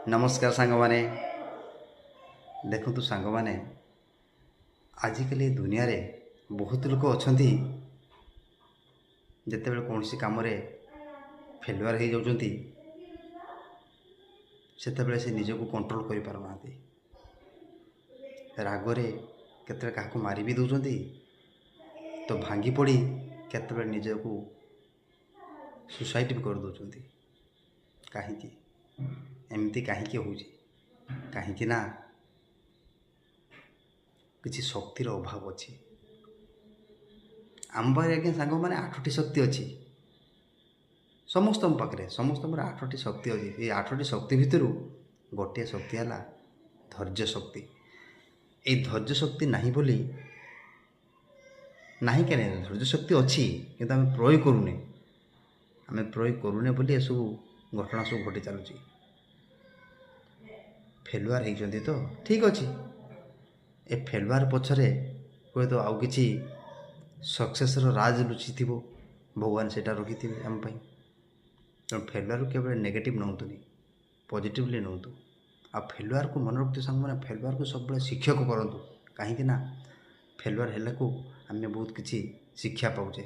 ନମସ୍କାର ସାଙ୍ଗମାନେ। ଦେଖନ୍ତୁ ସାଙ୍ଗମାନେ, ଆଜିକାଲି ଦୁନିଆରେ ବହୁତ ଲୋକ ଅଛନ୍ତି, ଯେତେବେଳେ କୌଣସି କାମରେ ଫେଲୁଆର୍ ହେଇଯାଉଛନ୍ତି, ସେତେବେଳେ ସେ ନିଜକୁ କଣ୍ଟ୍ରୋଲ୍ କରିପାରୁନାହାନ୍ତି। ରାଗରେ କେତେବେଳେ କାହାକୁ ମାରି ବି ଦେଉଛନ୍ତି ତ ଭାଙ୍ଗି ପଡ଼ି କେତେବେଳେ ନିଜକୁ ସୁସାଇଡ଼୍ ବି କରିଦେଉଛନ୍ତି। କାହିଁକି ଏମିତି କାହିଁକି ହେଉଛି? କାହିଁକି ନା କିଛି ଶକ୍ତିର ଅଭାବ ଅଛି ଆମ ପାଖରେ। ଆଜ୍ଞା ସାଙ୍ଗମାନେ, 8ଟି ଶକ୍ତି ଅଛି ସମସ୍ତଙ୍କ ପାଖରେ। ସମସ୍ତଙ୍କର 8ଟି ଶକ୍ତି ଅଛି। ଏଇ 8ଟି ଶକ୍ତି ଭିତରୁ ଗୋଟିଏ ଶକ୍ତି ହେଲା ଧୈର୍ଯ୍ୟ ଶକ୍ତି। ଏଇ ଧୈର୍ଯ୍ୟ ଶକ୍ତି ନାହିଁ ବୋଲି, ନାହିଁ କାହିଁ, ଧୈର୍ଯ୍ୟ ଶକ୍ତି ଅଛି, କିନ୍ତୁ ଆମେ ପ୍ରୟୋଗ କରୁନେ। ଆମେ ପ୍ରୟୋଗ କରୁନେ ବୋଲି ଏସବୁ ଘଟଣା ସବୁ ଘଟି ଚାଲୁଛି। ଫେଲୁଆର୍ ହେଇଛନ୍ତି ତ ଠିକ୍ ଅଛି, ଏ ଫେଲୁଆର୍ ପଛରେ ହୁଏତ ଆଉ କିଛି ସକ୍ସେସ୍ର ରାଜ ଲୁଚିଥିବ, ଭଗବାନ ସେଇଟା ରଖିଥିବେ ଆମ ପାଇଁ। ତେଣୁ ଫେଲୁଆର୍କୁ କେବେ ନେଗେଟିଭ୍ ନେଉନ୍ତୁନି, ପଜିଟିଭଲି ନିଅନ୍ତୁ। ଆଉ ଫେଲୁଆର୍କୁ ମନେ ରଖିଥିବ ସାଙ୍ଗମାନେ, ଫେଲୁଆର୍କୁ ସବୁବେଳେ ଶିକ୍ଷକ କରନ୍ତୁ। କାହିଁକି ନା ଫେଲୁଆର୍ ହେଲାକୁ ଆମେ ବହୁତ କିଛି ଶିକ୍ଷା ପାଉଛେ।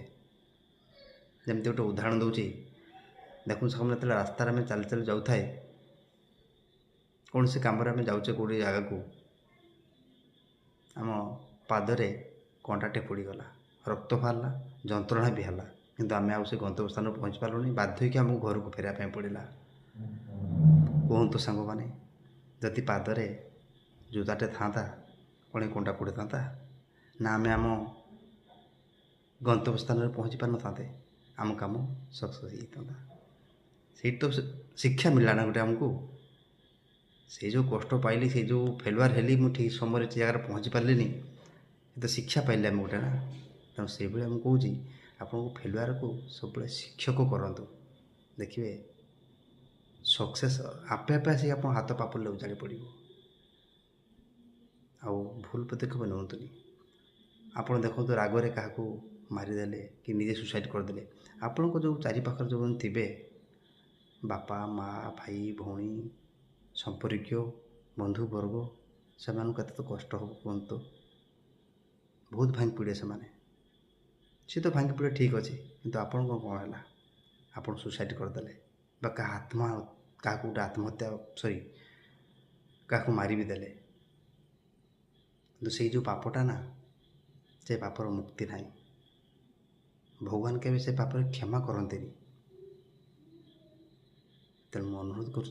ଯେମିତି ଗୋଟେ ଉଦାହରଣ ଦେଉଛି, ଦେଖନ୍ତୁ ସାଙ୍ଗମାନେ, ଯେତେବେଳେ ରାସ୍ତାରେ ଆମେ ଚାଲି ଚାଲି ଯାଉଥାଏ, କୌଣସି କାମରେ ଆମେ ଯାଉଛେ କେଉଁଠି ଜାଗାକୁ, ଆମ ପାଦରେ କଣ୍ଟାଟେ ପଡ଼ିଗଲା, ରକ୍ତ ବାହାରିଲା, ଯନ୍ତ୍ରଣା ବି ହେଲା, କିନ୍ତୁ ଆମେ ଆଉ ସେ ଗନ୍ତବ୍ୟ ସ୍ଥାନରେ ପହଞ୍ଚି ପାରିଲୁନି। ବାଧ୍ୟ ହୋଇକି ଆମକୁ ଘରକୁ ଫେରିବା ପାଇଁ ପଡ଼ିଲା। କୁହନ୍ତୁ ସାଙ୍ଗମାନେ, ଯଦି ପାଦରେ ଜୋତାଟେ ଥାନ୍ତା, କ'ଣ ଏ କଣ୍ଟା ପଡ଼ିଥାନ୍ତା ନା ଆମେ ଆମ ଗନ୍ତବ୍ୟ ସ୍ଥାନରେ ପହଞ୍ଚି ପାରିନଥାନ୍ତେ? ଆମ କାମ ସକ୍ସେସ୍ ହେଇଯାଇଥାନ୍ତା। ସେଇଠି ତ ଶିକ୍ଷା ମିଳିଲା ନା ଗୋଟେ ଆମକୁ। ସେଇ ଯେଉଁ କଷ୍ଟ ପାଇଲି, ସେଇ ଯେଉଁ ଫେଲୁଆର୍ ହେଲି, ମୁଁ ଠିକ୍ ସମୟରେ ସେ ଜାଗାରେ ପହଞ୍ଚି ପାରିଲିନି, ତ ଶିକ୍ଷା ପାଇଲେ ଆମେ ଗୋଟେ ନା। ତେଣୁ ସେଇଭଳିଆ ମୁଁ କହୁଛି ଆପଣଙ୍କୁ, ଫେଲୁଆର୍କୁ ସବୁବେଳେ ଶିକ୍ଷକ କରନ୍ତୁ। ଦେଖିବେ, ସକ୍ସେସ୍ ଆପେ ଆପେ ଆସିକି ଆପଣ ହାତ ପାପୁଲିରେ ଉଜାଡ଼ି ପଡ଼ିବ। ଆଉ ଭୁଲ ପଦକ୍ଷେପ ନିଅନ୍ତୁନି। ଆପଣ ଦେଖନ୍ତୁ, ରାଗରେ କାହାକୁ ମାରିଦେଲେ କି ନିଜେ ସୁସାଇଡ଼୍ କରିଦେଲେ, ଆପଣଙ୍କ ଯେଉଁ ଚାରିପାଖରେ ଯେଉଁମାନେ ଥିବେ, ବାପା, ମା, ଭାଇ, ଭଉଣୀ, ସମ୍ପର୍କୀୟ, ବନ୍ଧୁବର୍ଗ, ସେମାନଙ୍କୁ କେତେ ତ କଷ୍ଟ ହେବ କୁହନ୍ତୁ? ବହୁତ ଭାଙ୍ଗି ପଡ଼ିବେ ସେମାନେ। ସେ ତ ଭାଙ୍ଗି ପଡ଼ିବେ ଠିକ୍ ଅଛି, କିନ୍ତୁ ଆପଣଙ୍କ କ'ଣ ହେଲା? ଆପଣ ସୁସାଇଡ଼୍ କରିଦେଲେ ବା କାହାକୁ ଗୋଟେ ଆତ୍ମହତ୍ୟା, ସରି, କାହାକୁ ମାରି ବି ଦେଲେ, କିନ୍ତୁ ସେଇ ଯେଉଁ ପାପଟା ନା, ସେ ପାପର ମୁକ୍ତି ନାହିଁ। ଭଗବାନ କେବେ ସେ ପାପରେ କ୍ଷମା କରନ୍ତିନି। ତେଣୁ ମୁଁ ଅନୁରୋଧ କରୁଛି।